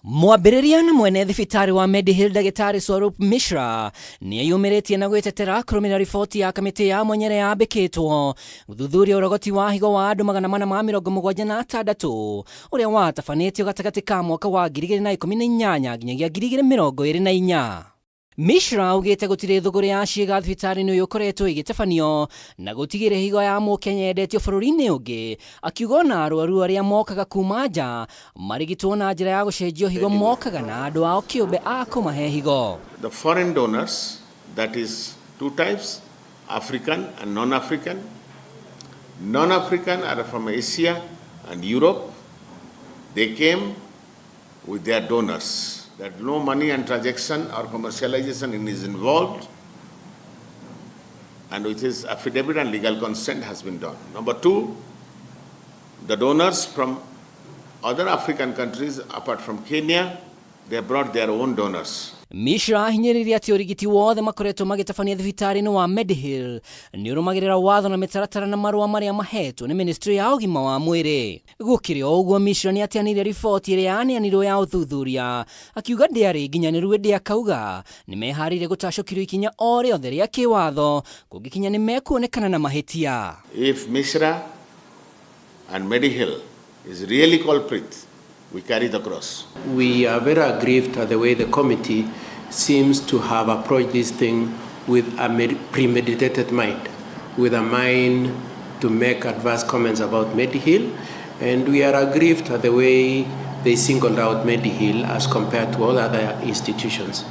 Mwambĩrĩria na mwene thibitarĩ wa Medihill ndagĩtarĩ Swarup Mishra nĩeyumĩrĩtie na gwĩtetera kũrũmĩrĩra riboti ya kamĩtĩ ya mwanya ĩrĩa yambĩkĩtwo gũthuthuria ũrogoti wa higo wa andũ 476 ũrĩa watabanĩtio gatagatĩ ka mwaka wa 2018 nginyagia 2024. Mishra augĩte gũtirĩ thũgũrĩ ya ciĩga thibitarĩ-inĩ ũyũ ũkoretwo ĩgĩtabanio na gũtigĩrĩ higo ya mũkenya yendetio bũrũri-inĩ ũngĩ, akiuga ona arwaru arĩa mokaga kuma nja marigitwo na njĩra ya gũcenjio higo mokaga na andũ ao kĩũmbe a kũmahe higo. The foreign donors, that is two types, African and non-African. Non-African are from Asia and Europe. They came with their donors. That no money and transaction or commercialization is involved, and with his affidavit and legal consent has been done. Number two, the donors from other African countries apart from Kenya, they brought their own donors. Mishra ahinyĩrĩirie atĩ ũrigiti wothe makoretwo magĩtabania thibitarĩ-inĩ wa Medihill nĩ ũrũmagĩrĩra watho na mĩtaratara na marũa marĩa mahetwo nĩ ministry ya ũgima wa mwĩrĩ. Gũkĩrĩ o ũguo, Mishra nĩ ateanĩirie riboti ĩrĩa yaneanirwo ya ũthuthuria, akiuga ndĩarĩ nginyanĩru, ĩndĩ akauga nĩ meharĩirie gũtacũkĩrio ikinya o rĩothe rĩa kĩwatho kũngĩkinya nĩ mekuonekana na mahĩtia. If Mishra and Medihill is really culprit, we carry the cross. We are very aggrieved at the way the committee seems to have approached this thing with a premeditated mind, with a mind to make adverse comments about Medihill, and we are aggrieved at the way they singled out Medihill as compared to all other institutions.